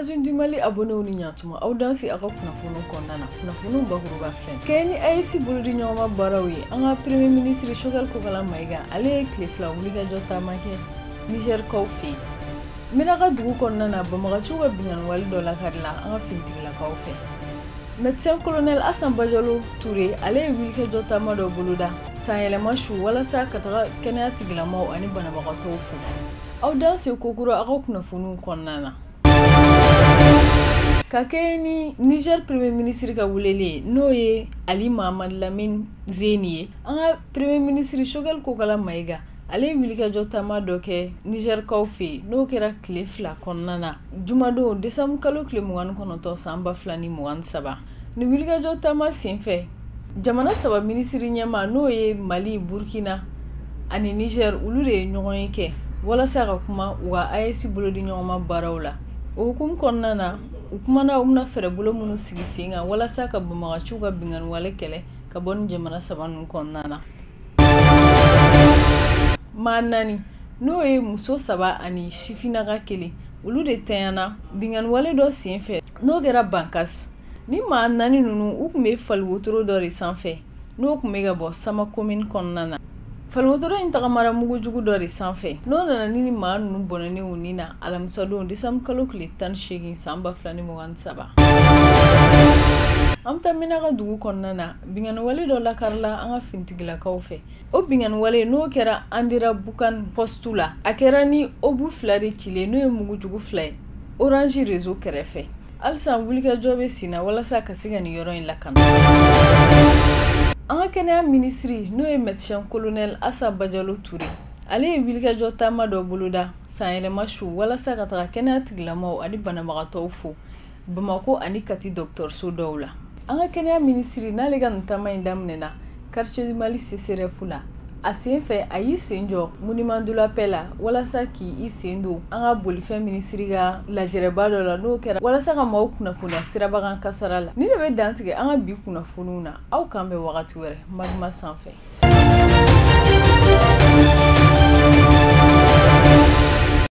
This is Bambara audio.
Magazine du Mali abonnéw ni ɲantuma, aw danse aw ka kunnafoniw kɔnɔna na. Kunnafoniw bakuruba filɛ kɛ ni AES bolodi ɲɔgɔnma baaraw ye. An ka premier ministre Choguel Kokalla Maïga, ale ye tile 2 wulikajɔ taama kɛ Nizɛrikaw fɛ yen. Menaka dugu kɔnɔna na, banbagaciw ka binkanni dɔ lakarila an ka finitigilakaw fɛ. Médecin colonel Hassan Badialo Touré, ale ye wulikajɔ taama dɔ boloda sanyɛlɛma su walasa ka taga kɛnɛya tigilamaw ani banabagatɔw fo. Aw danse kokura aw ka kunnafoniw kɔnɔna na. Ka kɛ ni Niger premier ministre ka weleli ye, n'o ye Ali Mahaman Lamine Zeine ye, an ka premier ministre Choguel Kokalla Maïga, ale ye wulikajɔ taama dɔ kɛ Nizɛrikaw fɛ yen, n'o kɛra tile 2 kɔnɔna na, jumadon décembre kalo tile 29 san 2023. Nin wulikajɔ taama senfɛ, jamana saba minisiri ɲɛmaa, n'o ye Mali, Burkina ani Niger, olu de ye ɲɔgɔn ye kɛ walasa ka kuma u ka AES bolodi ɲɔgɔnma baaraw la. O hukumu kɔnɔna na, u kumana u bɛna fɛɛrɛbolo minnu sigi sen kan walasa ka banbagaciw ka binkanni wale kɛlɛ ka bɔ ni jamana saba ninnu kɔnɔna na. Maa 4, n'o ye muso 3 ani sifinnaka 1, olu de tanyana binkanni wale dɔ senfɛ, n'o kɛra Bankas. Ni maa 4 ninnu, u tun bɛ faliwotoro dɔ de sanfɛ, n'o tun bɛ ka bɔ Sama commune kɔnɔna na. Faliwotoro in tagamara mugujugu dɔ de sanfɛ, n'o nana ni maa ninnu bɔnɛnen u ni na alamisadon décembre kalo tile 18 san 2023. An bɛ taa Menaka dugu kɔnɔna na, binkanni wale dɔ lakarila an ka finitigilakaw fɛ. O binkanni wale, n'o kɛra Andira Bukan poste la, a kɛra ni obus 2 de cilen, n'o ye mugujugu 2 ye, Orange réseau kɛrɛfɛ. Halisa wulikajɔ bɛ sen na walasa ka se ka nin yɔrɔ in lakana. An ka kɛnɛya minisiri, n'o ye médecin colonel Assa Badialo Touré, ale ye wulikajɔ taama dɔ boloda sanyɛlɛma su walasa ka taga kɛnɛya tigilamaw ani banabagatɔw fo Bamako ani Kati dɔgɔtɔrɔso dɔw la. An ka kɛnɛya minisiri, n'ale ka nin taama in daminɛna quartier du Mali CSRéf la, a sen fɛ a y'i sen jɔ monument de la paix la walasa k'i sen don an ka bolifɛn minisiri ka lajɛrɛba dɔ la, n'o kɛra walasa ka maaw kunnafoniya sirabakan kasara la. Ni de bɛ dantigɛ an ka bi kunnafoniw na. Aw k'an bɛn wagati wɛrɛ Magma sanfɛ.